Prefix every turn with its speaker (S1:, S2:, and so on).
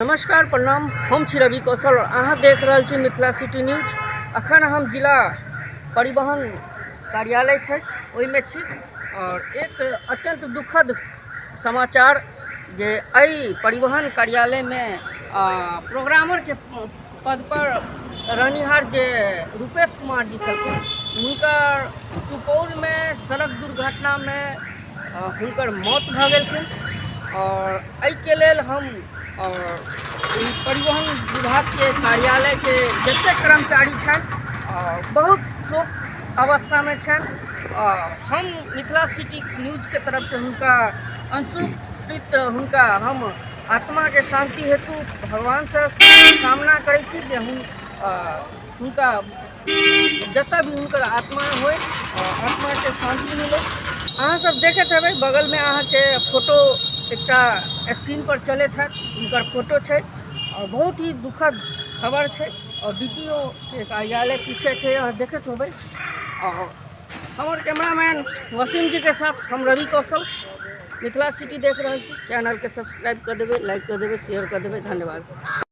S1: नमस्कार प्रणाम, हम छी रवि कौशल और अहाँ देख रहल छी मिथिला सिटी न्यूज। अखन हम जिला परिवहन कार्यालय छै ओहिमे छी और एक अत्यंत दुखद समाचार जे एहि परिवहन कार्यालयमे प्रोग्रामरके पद पर रहनिहार जे रूपेश कुमार जी छलखिन, हुनकर सुपौलमे सड़क दुर्घटनामे हुनकर मौत भऽ गेलखिन। और एहिके लेल हम और ई परिवहन विभागके कार्यालयके जतेक कर्मचारी छथि और बहुत शोक अवस्थामे छनि। हम मिथिला सिटी न्यूजके तरफसँ हुनका अंशुप्रीत हुनका हम आत्माके शांति हेतु भगवानसँ कामना करै छी जे हुनका जतऽ भी हुनकर आत्मा होइ आत्माके शांति मिलै। अहाँ सब देखैत हेबै बगलमे अहाँके फोटो एकटा स्क्रीन पर चलैत हैत, हुनकर फोटो छै और बहुत ही दुखद खबर छै। और DTO के कार्यालय पीछे छै, अहाँ देखैत होबै। और हमर कैमरामैन वसीम जी के साथ हम रवि कौशल, मिथिला सिटी देख रहल छी। चैनल के सब्सक्राइब कर देबै, लाइक कर देबै, शेयर कर देबै। धन्यवाद।